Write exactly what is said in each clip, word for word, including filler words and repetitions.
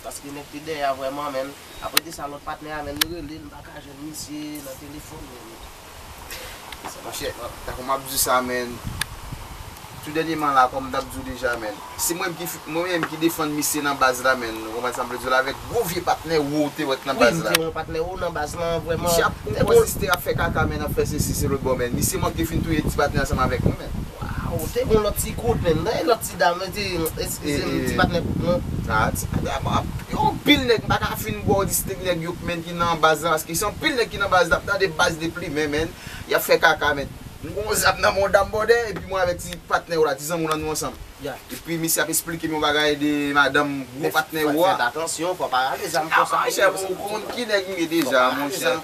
Paske nèg te dèyè a vrèman, menn. Apre de sa, lòt patnè a, menn, nou rele l, m pa ka jwenn misye nan telefòn, menn. Monchè, tankou m ap di sa, menn, tou dènyèman la, kòm m t ap di w deja, menn, se mwen menm ki, mwen menm ki defann misye nan baz la, menn. Ou konprann sa m vle di w la, avèk gwo vye patnè wo ou te wè k nan baz la. Wi, m te yon patnè wo nan baz lan, vrèman. Misye ap pran gwo zistè, ap fè kaka, menn, ap fè sesi, se lòt bò, menn. Misye manke fin touye ti patnè ansanm avèk mwen, menn. Waw, te gon lòt ti kout, menn. Nan e lòt ti dam, ti, eskize m, ti patnè kout lan. Ah, ti patnè, bon, yo anpil nèg, m pa ka fin ba w lis nèg yo, menn, ki nan baz la, paske se anpil nèg ki nan baz la, m tande baz de plimen, menn, y ap fè kaka, menn. M gon zam nan men yon dam bòdè, epi mwen avèk ti patnè w la, ti zanmi w la, nou ansanm. Epi misye ap esplike m yon bagay de madanm gwo patnè w a. Fèt atansyon, fò pa rale zam konsa. Ah, monchè, ou konn ki nèg m ye deja, monchè.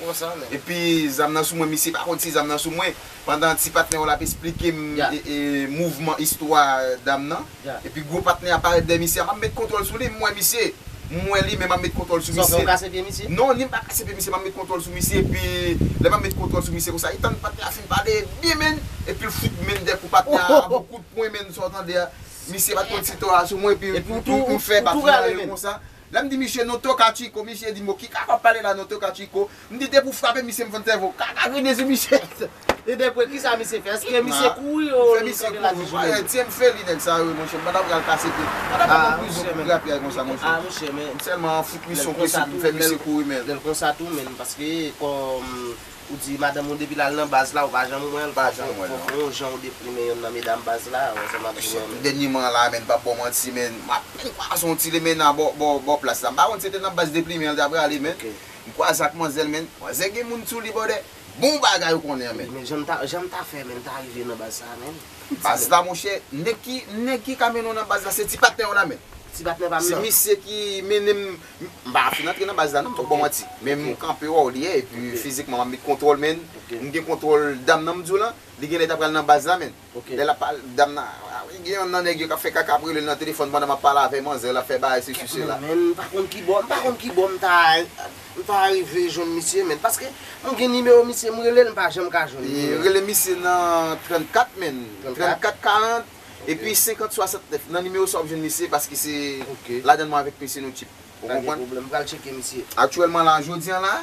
Epi zam nan sou mwen, misye pa konn si zam nan sou mwen. Pandan ti patnè w la ap esplike m e, e, mouvman, istwa dam nan. Epi gwo patnè a parèt dèyè misye a, m ap met kontwòl sou li, m wè misye. M wè li, men m ap met kontwòl sou misye. Sa w fè, ou kase pye misye? Non, ni m pa kase pye misye, m ap met kontwòl sou misye, epi lè m ap met kontwòl sou misye konsa, li tann patnè a fin pale byen, menn, epi l fout menn de kou patnè a avè kout pwen, menn, sa w tande a. Misye pa t konn si tò a sou mwen, epi m fè bat li konsa. Lè m di misye, "Non, Toka Chiko," misye di m, "Ki kaka w ap pale la, non, Toka Chiko?" M di, "Depi w frape misye, m fè n sèvo." Kaka vini sou misye. E dèpre kisa misye fè? Èske misye kouri ou li kanpe la toujou menm? Tye m fè li nèg sa yo wi monchè, m pa ta pral kase pye. M pa ta pral nan prizon pou grapyay konsa monchè. Ah monchè men. M sèlman fout misyon presyon pou m fè misye kouri men. Lè l konsa tou menn, paske kòm ou di madanm ou depi l al nan baz la ou pa janm wè l, fò fè yon jan ou deprime yonn nan medam baz la ansanm ak zoumen menn. Dènyèman la menn, m p ap ba w manti menn, m apèn kwaze yon ti lemena bò, bò, bò plas la. M pa konn si se te nan baz deprime l t ap rale menn. M kwaze ak manzèl menn, manzè gen moun sou li bòdè. Bon bagay ou konnen an men. Men jan m ta, jan m ta fè men, m ta rive nan baz sa a men. Baz la monchè, nèg ki, nèg ki ka mennen w nan baz la se ti patnè w la men. Ti patnè pa m nan. Se misye ki mennen m, m pa fin antre nan baz la non, m p ap ba w manti. Men m kanpe wè w li ye, epi fizikman m ap met kontwòl men. M gen kontwòl dam nan m di w lan, li genlè ta pral nan baz la men. Lè l ap pale, dam nan, gen yonn nan nèg yo k ap fè kaka ap rele l nan telefòn pandan m ap pale avè manzè, l ap fè bagay sesi sela. Men m pa konn ki bò, m pa konn ki bò m ta, m ta rive jwenn misye men, paske m gen nimewo misye, m rele l, m pa janm ka jwenn nimewo. Rele misye nan trannkat men, trannkat karant, epi senkant swasantnèf. Nan nimewo sa w ap jwenn misye, paske se ladan mwen avèk misye nou tchip. Ou konprann? Pa gen pwoblèm, m pral tcheke misye. Aktyèlman la, jodi a la,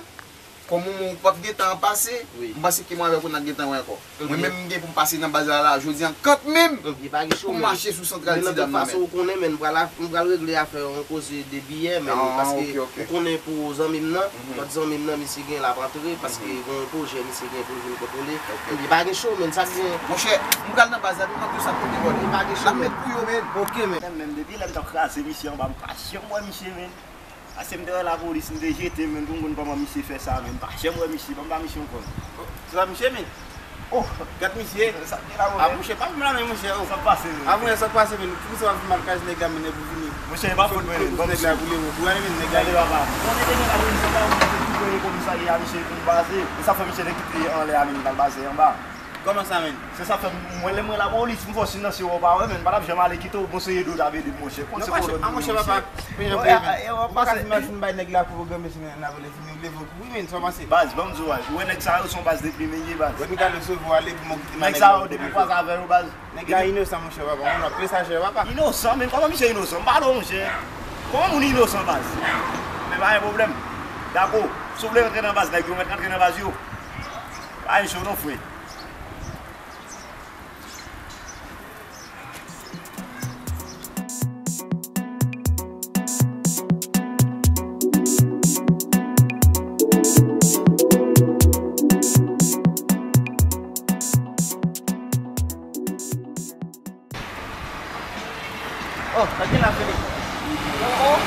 Kòm ou, ou p ap gentan pase, m panse ke mwen avèk ou n ap gentan wè ankò. Mwen menm m gen pou m pase nan baz la la, jodi a, kanmenm pou m mache sou santral ti dam nan men. Ou konnen men, m pral, m pral regle afè yon koze de biyè men, paske ou konnen pou zanmi m nan, lòt zanmi m nan, misye gen l ap antre, paske gen yon pwojè misye gen pou l vin kontwole. Epi pa gen cho men, sa k gen. Monchè, m pral nan baz la, m ap tou sa kote bòdè. L ap met pou yo men. Oke men. Menm, menm depi lè m t ap kraze misye anba, m pa janm wè misye men. Ase m te wè lapolis, m te jete m, men pou m konn kòman misye fè sa, men m pa janm wè misye, ban m ba misye yon kòn. Se pa misye, men? Oh, gad misye. A, monchè, pa fè m la men, monchè, oh. Sa k pase, men? A, monchè, sa k pase, men? Poukisa w ap vin mal kay nèg la, men nèg ou vini? Monchè, e pa fòt mwen, men, ban misye. Nèg la boule, ou wè, men, nèg la. Gade, papa. Bon, nèg la, misye pa yon misye ki voye komisarya, misye vin baze. E sa fè misye te kite anlè a, men, li t al baze anba. Kòman sa menm? Se sa fè m wè lè m wè lapolis m fè w siy nan sye w pa wè, men m pa t ap janm ale kite w, bon se Edo t ap ede m monchè. Konn se kolòn li ye monchè. Baz, ban m di w, ou wè nèg sa yo se yon baz deprime li ye baz. Nèg sa yo depi m kwaze avè yo baz. Nèg la inosan monchè papa, ou wè l ap plen sa chè papa. Inosan? Men kòman misye inosan? M pale w monchè. Kòman moun inosan baz? Men pa gen pwoblèm. Dakò. Si w vle rantre nan baz nèg yo mèt rantre nan baz yo. Pa gen cho non frè. Oh, sa gen la Felix? Oh, oh.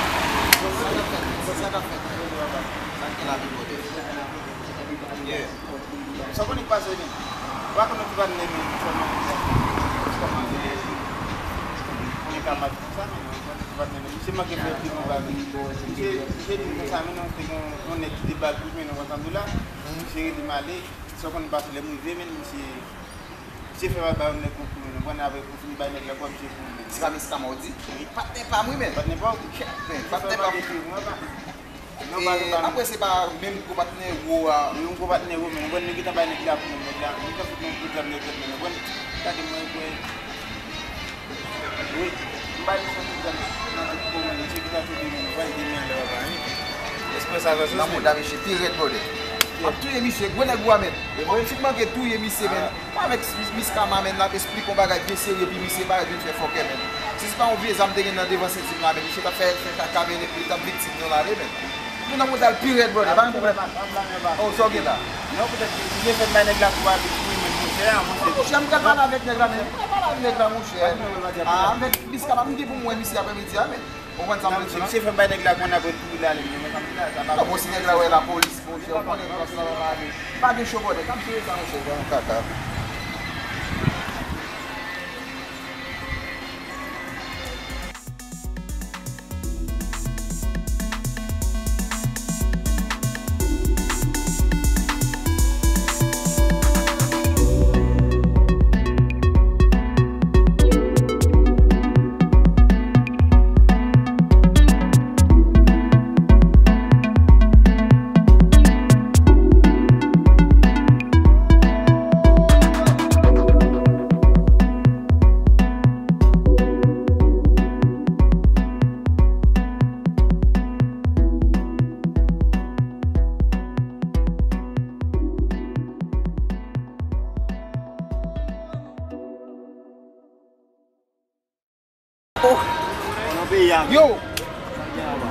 Sa gen la menm bòdè. Yeah. Sa w konnen k pase menm? Ou pa konnen ti patnè menm kòman, kòman, eh, konnen ka mat konsa menm, ou konnen ti patnè menm. Misye manke fè pil bon bagay. Misye, misye di m konsa menm, non, te gen yon nèg ki te ba l kout men nan konsa m di w la. Misye rele m ale. Sa w konnen k pase lè m rive menm, misye, misye fè bay bay yon nèg yon kou menm, ou konnen apre kou fini bay nèg la kò misye kou menm. Se pa Miss Kamò w di? Wi. Patnè pa m wi menm. Patnè pa w? Patnè pa m. Apre se pa menm gwo patnè wo a. Menm gwo patnè wo, men mwen gentan bay nèg la pou mwen, nèg la gentan fout mwen gwo zam nan tèt mwen, mwen gade mwen kwè. Wi. Bay misye yon kout zam nan men ki bon mwen, misye ki ta touye moun, pral di men lè w ap ale. Espre sa va souse. Nan mouda misye pi rèd, brother. M ap touye misye, gwo nèg ou a, men. Ou fin manke touye misye, men. Mwen avèk Miss Kama, men, l ap esplike yon bagay byen serye, epi misye parèt vin fè fòkè, men. Si se pa yon vye zam te gen nan devan senti m la, men, misye t ap fè, fè kaka, men, epi li t ap viktim nan lari, men. Nou nan mouda l pi rèd, brother. Pa gen pwoblèm. Oh, sa w gen la? Non, poutèt ke misye fè bay nèg la kou a, tou wi, men monchè, a, monchè. Monchè, m pral pale avèk nèg la, men. M pral pale avèk nèg la, monchè. Ah, avèk Miss Kama, m gen pou m wè misye aprèmidi a, men. Ou konprann sa m vle di la? Misye fè bay nèg la konn apre tou la, li menm sa m di la, sa pa bon. Bon, si nèg la wè lapolis, monchè, ou konnen plas la pa ale. Pa gen cho, brother. K ap jere sa, monchè, jan kaka. Oh! Yo!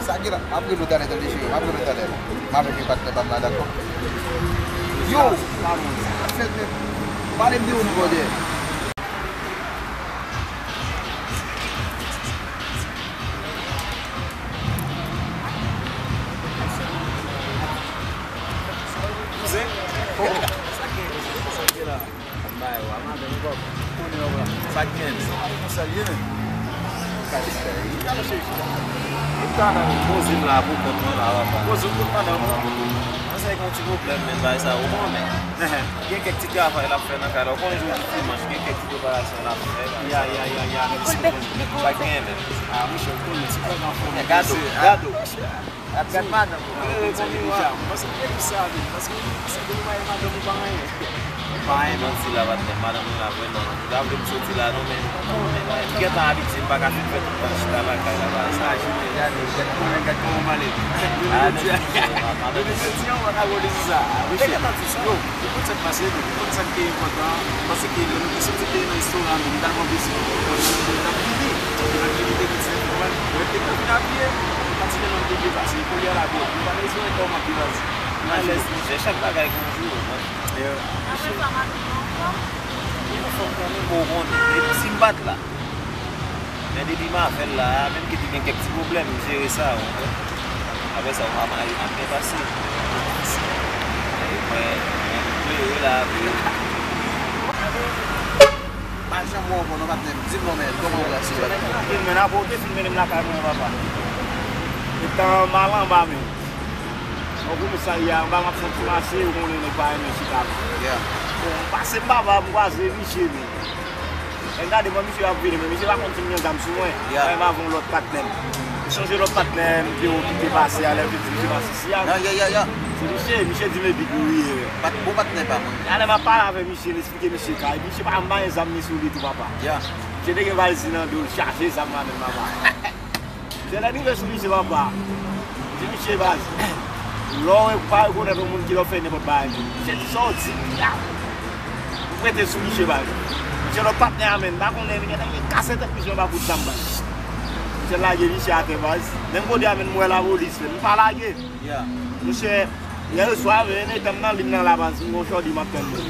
Sa gen la, m ap rele w talè, tande cheri, m ap rele w talè. M avèk yon patnè pa m la, dakò? Yo! Fèt menm. Pale m de ou, brother. Kouzen? Oh! Sa gen la? Bay, wa, madanm, ou pa konnen, wa. Sa k gen? Sa pa konsa l ye, men. Gade, cheri. Gade, cheri, chita. Chita la. Poze m la pou kont mwen la, papa. Poze w pou madanm ou. Mwen se yon ti pwoblèm, men, bay sa, ou konnen. Gen kèk ti travay l ap fè nan kay la. Ou konnen jodi dimanch, gen kèk ti preparasyon l ap fè. Ya, ya, ya, ya. Sa k gen, men. Ah, monchè, ou konnen, ti frè m anfòm. Gado, gado. Ap gad madanm ou. Mwen santi deja. Mwen santi depi sa vin. Paske ou santi nou pa gen madanm ou pa anyen. Ou pa anyen manti la, patnè. Madanm ou la vrèman. Ou ta vle m soti la non, men m gentan abitye, m pa ka fin fè tout tan chita lakay la, pa sa. Imajine, gade, gad kòman, gad kòman m ale. Ah, men jodi a, madanm ou. Jodi a, ou pa ka rele sou sa. Mesye, yo, ou konn sa k pase, men ou konn sa k te enpòtan. Paske lè nou te soti te nan restoran, men nou t al pran plis, nou t ap vini. Evanjeli te di se fòmal, mwen te konn vin apiye, pati de nonm te byen pase, kounye a la bò, nou pa bezwen kòman pi baz. Alèz, monchè, chak bagay gen yon jou, monchè. Li anfòm kanmenm, bon, ou konnen, depi si m pa t la. Men depi m avè l la, menm ke te gen kèk ti pwoblèm, m jere sa, ou konprann. Apre sa, ou pa mare, m ap byen pase. E mwen, mwen klere la, vre. Pa janm wè w ankò non, patnè m. Di m non, men, kòman w ye, sou bagay? Tranquille, men, apre w te fin mennen m lakay mwen, papa. Etan m al anba, men. Yon komisarya anba, m ap fè yon ti mache, ou konnen nèg pa renmen chita la. Bon, m pase m, papa, m kwaze misye, men. Lè m gade, bon, misye ap vini, men misye pa konn si m gen zam sou mwen. Mwen, m avè yon lòt patnè m. Ou sonje lòt patnè m ke w kite pase a, lè m te di misye pase isi a? Se misye, misye di m epi kouri. Bon patnè pa mwen. Alè m ap pale avè misye, l esplike misye ka. Epi misye pa, m pa gen zam ni sou li tou, papa. Misye te gen valiz li nan do l, chaje zam la menm, papa. Se lè n rive sou misye, papa. M di misye, baz, lè w pa rekonèt yon moun, kilè w fè nenpòt bagay tou. Misye di sa w di, ya. M prete sou misye, baz. Misye lòt patnè a menm, m pa konnen, li gentan kase tèt misye anba kout zam, baz. Misye lage misye atè, baz. Menm kote a menm, m wè lapolis, men m pa lage. Monchè, yè swa, men, etan m nan liy nan la, baz, m gon chòdi m ap tann mwen.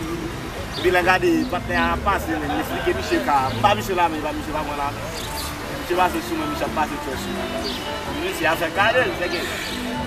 Epi lè m gade patnè a ap pase, men, m esplike misye ka, m ba misye lamen, epi misye pa pran lamen. Misye pase sou mwen, misye ap pase tchòy sou mwen. Misye a fè gade l, sèke.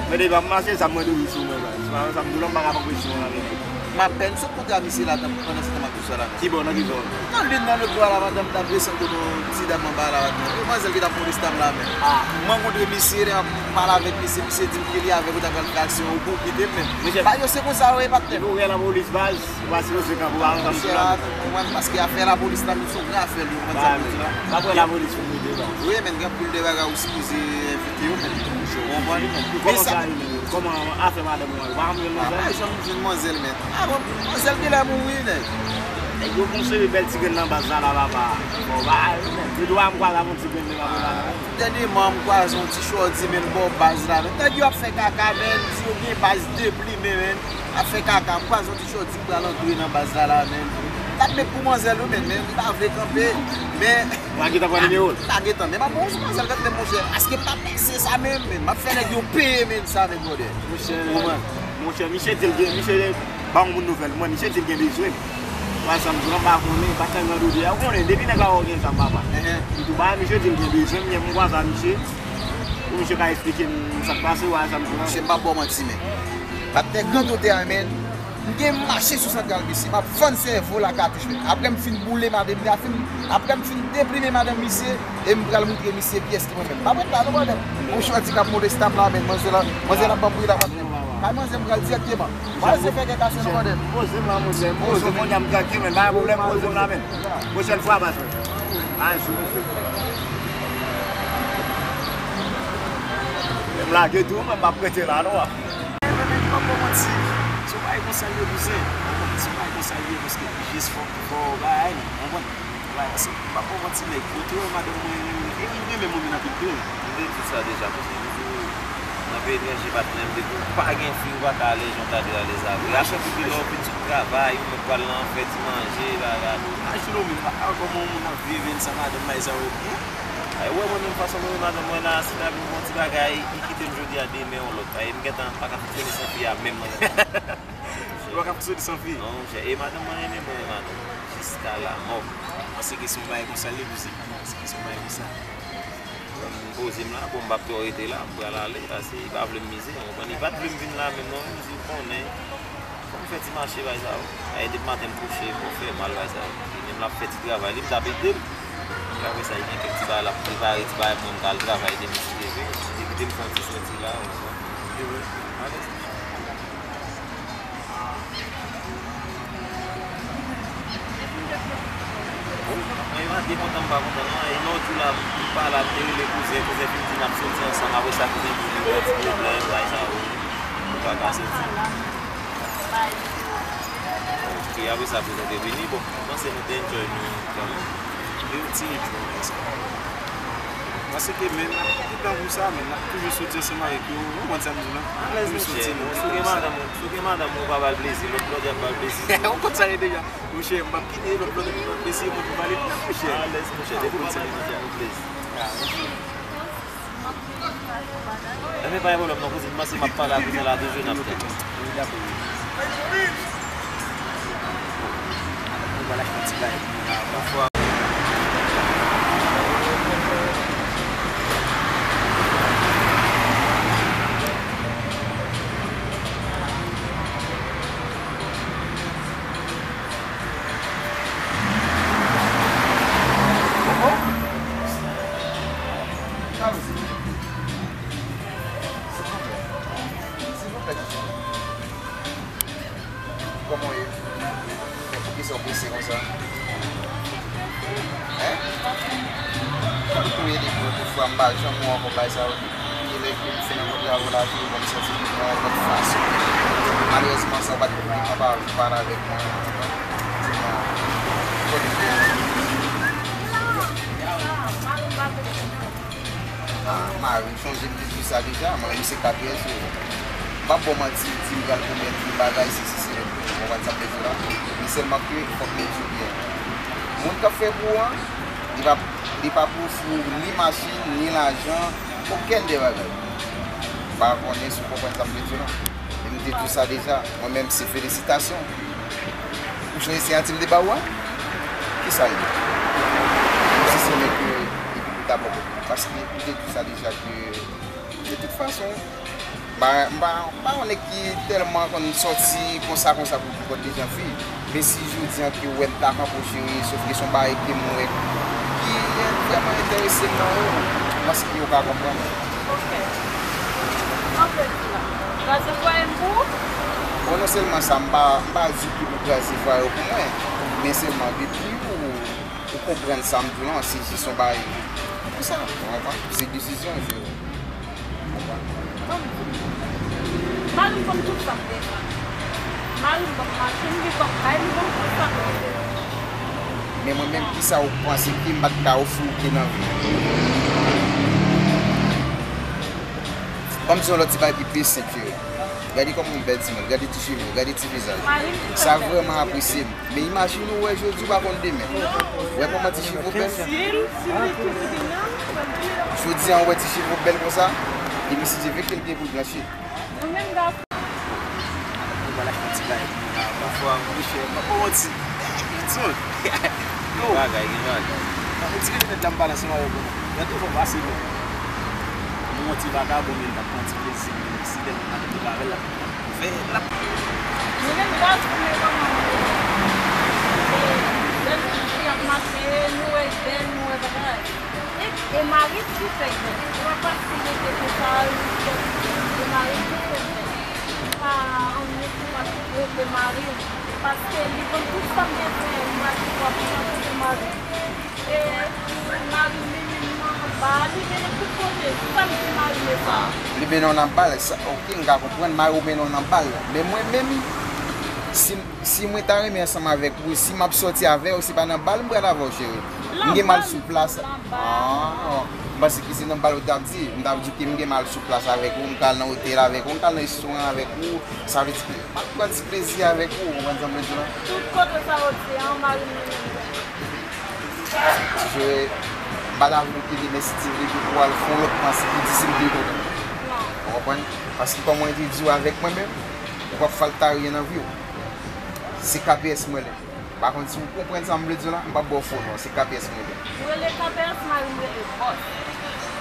Men depi m ap mache, zam mwen toujou sou mwen, baz. Se pa sa m di w la, m pa ka pran presyon nan men nèg. M apèn sot kontre a misye la, pandan se tan m ap di w sa la. Kibò, nan ki zòn? Nan liy nan lòt bò a la, madanm t ap desann kote yon ti dam anba la, madanm. Yon manzèl ki t ap polis dam la menm. Ah. M rankontre misye, lè m ap pale avèk misye, misye di m ke li avèk ou ta pral fè aksyon, ou pou kite m menm. Ba yo se konsa yo ye, patnè. Depi w gen lapolis, baz, ou pa sipoze kanpe, ou pa konn sa m di la. Ou konprann, paske afè lapolis la menm se yon gran afè li, ou konprann sa m di la. M ap wè lapolis pou m ede, baz. Wi, men gen anpil de bagay ou sipoze evite yo, men ou konprann. Kòman sa ye menm? Kòman afè madanm ou an? Ou pa janm jwenn manzèl? Ah, pa janm jwenn manzèl, men. Ah, bon, manzèl genlè mouri, nèg. Nèg yo gon seri bèl ti grenn nan baz la, la, papa. Bon, ba, men, yo dwa m kwaze avè yon ti grenn nan baz la, men. Dènyèman, m kwaze yon ti chòdi, men, bò baz la, men. Nèg yo ap fè kaka, men, di yo gen baz deplimen, men. Ap fè kaka, m kwaze yon ti chòdi, m pral antre nan baz la, la, men. T ap met pou manzèl, wi, men, men, li pa vle kanpe, men. Ou pa gentan pran nimewo l? M pa gentan, men m ap pran yon ti manzèl kanmenm, monchè. Paske m pa pèse sa menm, men. M ap fè nèg yo peye, men, sa, men, brother. Monchè, monchè, misye di l gen, misye ba yon moun nouvèl mwen, misye di l gen bezwen m. Ou wè sa m di w la, m pa konnen, pa fè m nan dode a. Ou konnen, depi nèg la wè w gen zam, papa. Li tou ba misye di l gen bezwen m, m kwaze a misye. Pou misye ka eksplike m sa k pase, ou wè sa m di w la. Misye, m p ap ba w manti, men. Patnè, grandote a, men. M gen mache sou Santral Bisi, m ap vann sèvo lakatouch, men. Apre m fin boule madanm li, apre m, apre m fin deplimen madanm misye, e m pral moutre misye pyès ki mwen menm. Pa pran ta non, brother. Yon chòdi k ap monte stap la, men manzè la, manzè la ban m pri la, patnè. Kay manzè m pral dirèkteman. Manzè fè kèk aswè non, brother. Poze m la, monchè. Poze m, kounye a m trankil, men. Pa gen pwoblèm, poze m la, men. Pwochèn fwa, patnè. Ay, sou mesye. M lage tou, men m ap rete la, non. Men, men, men, m p ap ba w manti. Se yon bagay konsa l ye, kouzen. Ou konprann? Se yon bagay konsa l ye, paske jis fò, fò bagay, ou konprann? Bagay, paske m p ap ba w manti, nèg, kote w wè madanm mwen renmen, e li renmen mwen, men anpil tou. M te di w sa deja, kouzen. M te di w, nan peyi etranje, patnè, m te di w, pa gen fi ou pa ka alèz jan w ta dwe alèz avè l. A chak kote lè w vin sot travay, ou mèt pral nan fè ti manje, bagay. Imajine w menm, pa, pa kòman yon moun ap viv, men sa madanm bay sa yo byen. Ay, ou wè mwen menm fason mwen wè madanm mwen la, si ta vin fè yon ti bagay, li kite m jodi a, demen yon lòt. Ay, m gentan pa ka fonksyone san fi a menm nan. Ou pa ka fonksyone san fi? Non, monchè. E madanm mwen renmen mwen, e madanm mwen. Jiska lamò. Mwen se kesyon bagay konsa, li, kouzen. Se kesyon bagay konsa. Bon, m poze m la, bon, m p ap twò rete la, m pral ale, paske li pa vle m mize, ou konprann? Li pa t vle m vin la menm non, li di, ou konnen, fò m fè ti mache, bay sa yo. Ay, depi maten m kouche, m fè mal, bay sa yo. Li menm l ap fè ti travay li, m t ap ede l. Epi apre sa, li gen kèk ti bagay l ap prepare, ti bagay pou mwen, m t al travay depi ti leve. Li kite m fè yon ti soti la, ou konprann? Mwen yo a te kontan, m pa kontan non. E lòt jou la, m pa la, m te rele kouzen, kouzen fin di n ap soti ansanm. Apre sa, kouzen di li gen ti pwoblèm, bay sa yo. Li pa ka soti. Ok, apre sa, kouzen te vini. Bon, m panse nou te enjoy nou kanmenm. Yo ti enjoy, èske. Paske men n ap kite tan pou sa, men n ap toujou soti ansanm avèk yo. Ou konprann sa m di w la? Alèz, monchè. Bon, si w gen madanm ou, si w gen madanm ou, ou pa ba l plezi, lòt blòdè ap ba l plezi. Ou konn sa ye deja. Monchè, m p ap kite lòt blòdè pou ba l plezi, mwen pou pale pou mwen, monchè. Alèz, monchè. Depi w pa bay manzè yon plezi. Enben, pa gen pwoblèm non, kouzin. M panse m ap pale ak kouzin la toujou, n ap tann. Kòman w ye? Poukisa w prese konsa? Hein? Fòk ou touye li pou lòt fwa, m pa janm wè w ankò bay sa yo. Gen lè ke m fin rankontre avè w lavi, ou ban m santi m nan yon lòt fason. Malerezman, sa w pa t konprann, ou pa pale avèk mwen. Ou konprann? Kote w ye? Ah, mari, sonje m te di w sa deja, mwen menm se katriyèm jou. M p ap ba w manti, di m pral pwomèt yon bagay, si, si, si, ou konprann sa m vle di w la? Men sèlman ke fòk nou di w byen. Moun k ap fè pou ou an, li p ap, li p ap ofri w ni machin, ni lajan, okenn de bagay. M pa konnen si w konprann sa m vle di w la. E m te di w sa deja, mwen menm se felisitasyon. Ou sonje siyati m te ba ou a? Kisa l ye? Ou si se nèg ke epi pou ta bò kote. Paske m te di w sa deja ke, de tout fason, m pa, m pa, m pa yon nèg ki tèlman konn sòti konsa, konsa pou, pou kont de jan fi. Men si jodi an ke w wè m ta kanpe w cheri, sof ke se yon bagay ke m wè ki vrèman enterese m nan ou, m panse ke w ka konprann. Ok. Anpil di la. Kraze fwaye m pou ou? Bon, non sèlman sa, m pa, m pa di ke pou kraze fwaye w pou mwen, men sèlman depi ou, ou konprann sa m di w lan, se jis yon bagay konsa, ou konprann? Se desizyon, je. Mari m ban m tout sa m bezwen. Mari m ban m machin, li ban m kay, li ban m tout sa m bezwen. Men mwen menm, kisa ou panse ke m pa t ka ofri w ke nan vi? Ban m di yon lòt ti bagay ki pi senp, cheri. Gade kòman yon bèl timoun, gade ti cheve, gade ti vizaj. Sa vrèman apresye m. Men imajine w wè jodi, w pa konn demen. Wè kòman ti cheve w bèl. Jodi a, w wè ti cheve w bèl konsa. Epi si Dye vle, ke l gen pou l blanchi. Nou menm gason. Ou pral achte yon ti bagay pou mwen la. Pafwa, monchè, m pa pran yon ti. Di w. Yo. Bagay, gen bagay. Yon ti kilomèt la, m pale ansanm avèk ou. Gade tou fò pase nou. Mwen yon ti vakabon, men l t ap pran ti plezi, men si tèlman m pa tande pa avè l, l ap fè, l ap. Nou menm gason, men kòman nou ye? E, lè nou fi ap mache, nou wè bèl, nou wè bagay. E, e mari m ki fè l bèl. Se pa paske l rete konsa, li fè l bèl. E mari m ki fè l bèl. M pa annik pou m ap rete mari m. Paske li konn tout sa m bezwen, m pral di w ap chante pou mari m. E mari m li menm nan anba, li mennen m tout kote. Sa m di mari m e sa. Li mennen w nan bal, sa, ok, m ka konprann, mari w mennen w nan bal. Men mwen menm, si, si mwen ta renmen ansanm avèk ou, si m ap sòti avè w, se pa nan bal m pral avè w, cheri. M gen mal sou plas. Ah, m panse ke se nan bal ou t ap di. M t ap di ke m gen mal sou plas avèk ou, m ka al nan otèl avèk ou, m ka al nan restoran avèk ou. Sa vle di ke m ap pran ti plezi avèk ou, ou konprann sa m vle di w la? Tout kote sa yo di an, mari m li menm li. Ti Joe, m pa ta vle w kite, men si Dye vle ke pou w al fè yon lòt mansi pou di si m te kontan. Ou konprann? Paske kòman mwen te di w avèk mwen menm, ou p ap fè l ta ryen nan vi w. Se K P S mwen rele. M pa konn si w konprann sa m vle di w la, m p ap ba w fo non, se K P S mwen rele. Ou rele K P S, mari m rele bòs.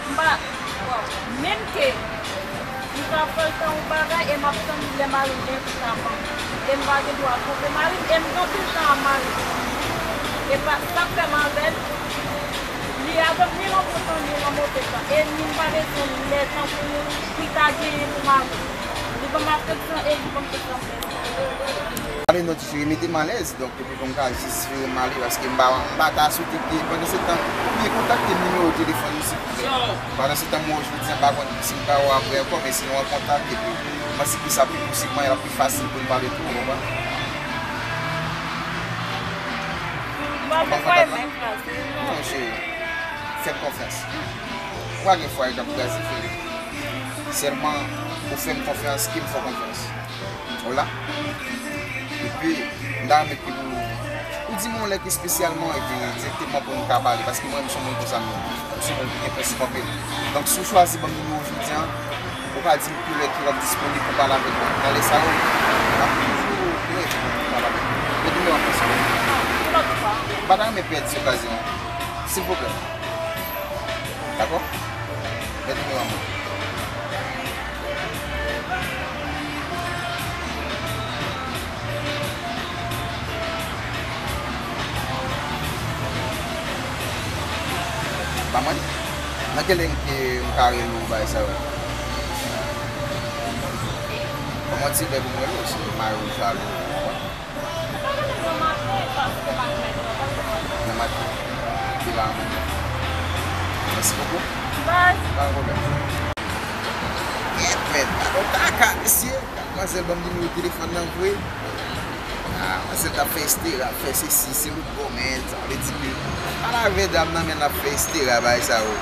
M pa, bon, menm ke m ka fè l fè yon bagay e m ap tann lè mari m gen pou l ta ban m. E m pa gen dwa twonpe mari m, e m gen anpil tan ak mari m. E pa, sa k fè m avè l, li avè m ni nan bon tan, ni nan move tan. E ni m pa bezwen lè tankou pou l ta genyen pou mari m. Li ban m afeksyon e li ban m tout sa m bezwen. Pale non, ti cheri, mete m alèz, donk, epi pou m ka jis vire m ale, paske m pa, m pa ta swete ke, pandan se tan, ou byen kontakte m nimewo telefòn ou, silvouplè. Pandan se tan, mwen, jodi a, m pa konn si m ka wè w apre ankò, men si nou an kontak, epi m panse ke sa pi posib, mwen, l ap pi fasil pou n pale tou, ou konprann? Ou pa gen fwaye menm kraze. Non, cheri, fè m konfyans. Ou pa gen fwaye k ap kraze, cheri. Sèlman, ou fè m konfyans, ke m fè w konfyans. Ou la? Epi, m ta renmen ke ou, ou di m yon lè ke espesyalman, epi direkteman pou nou ka pale, paske mwen, m se yon moun konsa, m, m se yon moun ki gen prensip anpil. Donk, si w chwazi ban m nimewo w jodi a, ou ka di m ki lè ke w ap disponib pou pale avèk mwen. Nan lè sa yo, m ap toujou prè pou pale avèk ou. Mete nimewo an pou sa. M pa ta renmen pèdi okazyon an. Silvouplè. Dakò? Mete nimewo an pou mwen. Ba mwen? Nan ki lè m ke m ka rele w bagay sa yo? Ban mwen ti lè pou m rele w, si mari w jalou. Ou ka rele m nan maten, paske maten, ou pa gen pwoblèm. Nan maten. Ki la an maten. Mèsi bokou. Baz. Pa gen pwoblèm. Yèt, mèt. Gade yon kaka, mesye. Gade manzèl ban m nimewo telefòn nan vre. Ah, manzèl t ap fè estera, ap fè sesi, se lòt bò, men sa vle di ke pale avè dam nan, men l ap fè estera, bagay sa yo.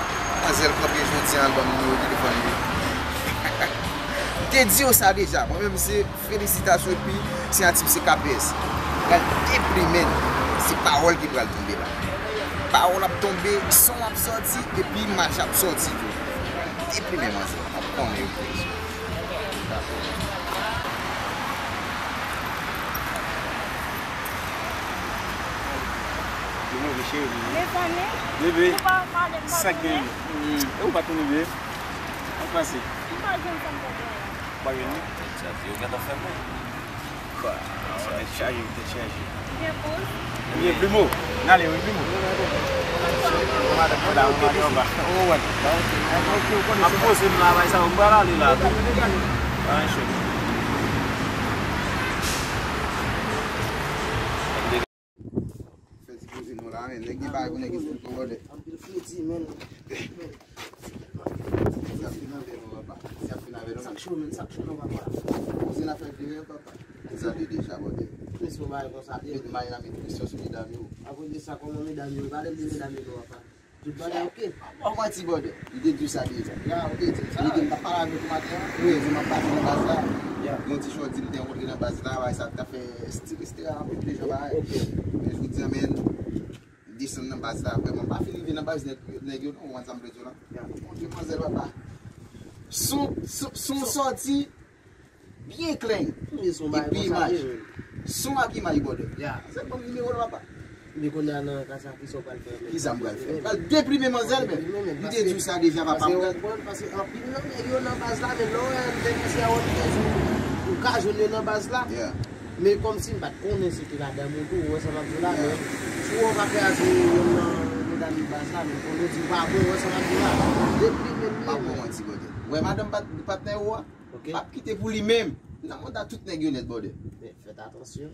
Manzèl kanpe jodi a, l ban m nimewo telefòn li. M te di yo sa deja, mwen menm se felisitasyon epi siyati m se K P S. Pral deplimen l. Se pawòl ki pral tonbe la. Pawòl ap tonbe, son ap sòti, epi imaj ap sòti tou. Deplimen manzè, ap konnen yo. Mezanmi, mezanmi, ou pa pale m pa tounen. Sa gen? Hmm, e ou pa tounen vre? Ou panse? M pa jwenn sa m te vle. Ou pa jwenn li? Tèt chaje, ou gentan fèmen. Kwa? Tèt chaje, tèt chaje. Ou gen poz? Ou gen plimo? N ale, wi, plimo. Madanm la, ou madanm anba. Ou wè. M ap poze m la, bay sa, m pral ale la. Pa gen chòt. Fè ti poze nou la, men nèg gen bagay pou nèg esplike w, brother. Anpil fredi, men. Sa ap fin avè nou, papa. Sa ap fin avè nou, men. Sak cho, men, sak cho, non, papa. Poze n ap fè vire, papa. Sa de deja, brother. Mesye, w bay konsa, byen. Met may la, met presyon sou medam yo. Akoz de sa, kòman medam yo? Gade de medam yo, papa. Tout bagay oke. Bon, manti, brother. Li te di w sa deja. Ya, ou te di m sa. Li di m t ap pale avèk ou maten an. Wi. Li di m ap pase nan baz la. Ya. Yon ti chòti m te rankontre nan baz la, bagay sa t ap fè stil, et cetera. Anpil de jan bagay. Oke. Men jodi a, men, m desann nan baz la. Vrèman, m pa fin rive nan baz nèg, nèg yo, non, ou konn sa m vle di w la. Ya. Bon, demwazèl, papa. Son, son, son sòti byen klè. Epi imaj. Son ak imaj, brother. Ya. Se bon nimewo l, papa. Men kounye a nan ka sa, kisa w pral fè menm? Kisa m pral fè? M pral deprime manzèl menm. Deprime menm, m te di w sa deja, papa. Paske w konprann, paske anpil nan nèg yo nan baz la, men lè w wè nèg ki se a wòl yo, ou ka jwenn yo nan baz la. Yeah. Men kòmsi m pa t konnen se te madanm ou tou, ou wè sa m ap di w la, men si w wè w pa kraze youn nan medam baz la, men konnen di w pa bon, ou wè sa m ap di w la. Deprime menm. Pa bon manti, brother. Ou wè madanm pat-, patnè ou a? Ok. M ap kite pou li menm. Nan mond la, tout nèg yo nèt, brother. Men fèt atansyon.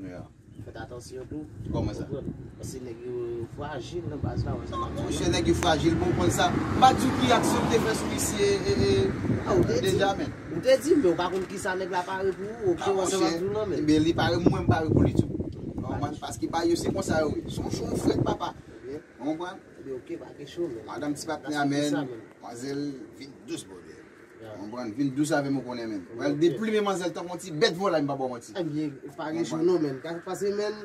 Yeah. Fèt atansyon tou. Kòman sa? Ou konprann? Paske nèg yo frajil nan baz la, wè sa m ap di w la. Monchè, nèg yo frajil, bon, ou konn sa. M pa di w ki aksyon m te fè sou misye, e, e, deja, men. Ah, ou te di m, men ou pa konn kisa nèg la pare pou ou, ok, wè sa m ap di w la, men. Ebyen, li pare, mwen m pare pou li tou. Ou konprann? Paske bagay yo se konsa yo ye. Se yon cho ou frèt, papa. Ou konprann? Ebyen, ok, pa gen cho, men. Madanm ti patnè a, men. Manzèl vin dous, brother. Ou konprann? Vin dous avè m, ou konnen, men. Pral deplime manzèl tankou yon ti bèt vòlay, m pa ba w manti. Ebyen, pa gen cho non, men. Ka pase, men,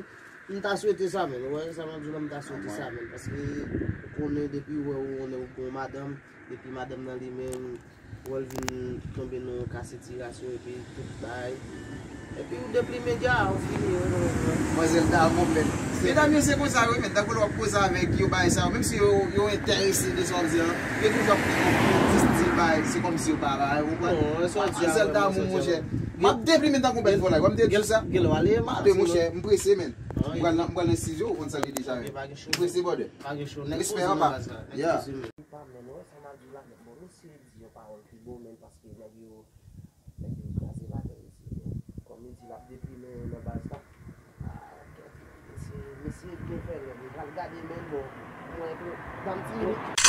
m ta swete sa, men. Ou wè sa m ap di w la, m ta swete sa, men. Paske ou konnen depi ou wè ou konnen ou gon madanm, depi madanm nan li menm, ou wè l vin tonbe nan yon ka sitirasyon epi tout bagay. Epi ou deplime dja, ou fini, ou konprann. Manzèl ta bon, men. Medam yo se konsa yo, men. Tankou lè w ap koze avèk yo, bagay sa yo, menm si yo, yo enterese de sa w ap di an, yo toujou ap di stil bagay, se kòmsi yo pa bagay, ou konprann? Manzèl ta bon, monchè. M ap deplime tankou yon bèt vòlay, wè m te di w sa? Gen lè w ale, m ale, monchè, m prese, men. M pral nan, m pral nan estidyo, ou konn sa li deja, men. M prese, brother. Respè, papa. Yeah. Pa, men, wè sa m ap di w la, men, bon, mesye di yon pawòl pi bon, men, paske nèg yo, nèg yo kraze bagay mesye, men. Kòm li di, l ap deprime nan baz la. Ah, kèt, mesye, mesye byen fè rèv, li pral gade, men, bon, mwen, ban m ti minit.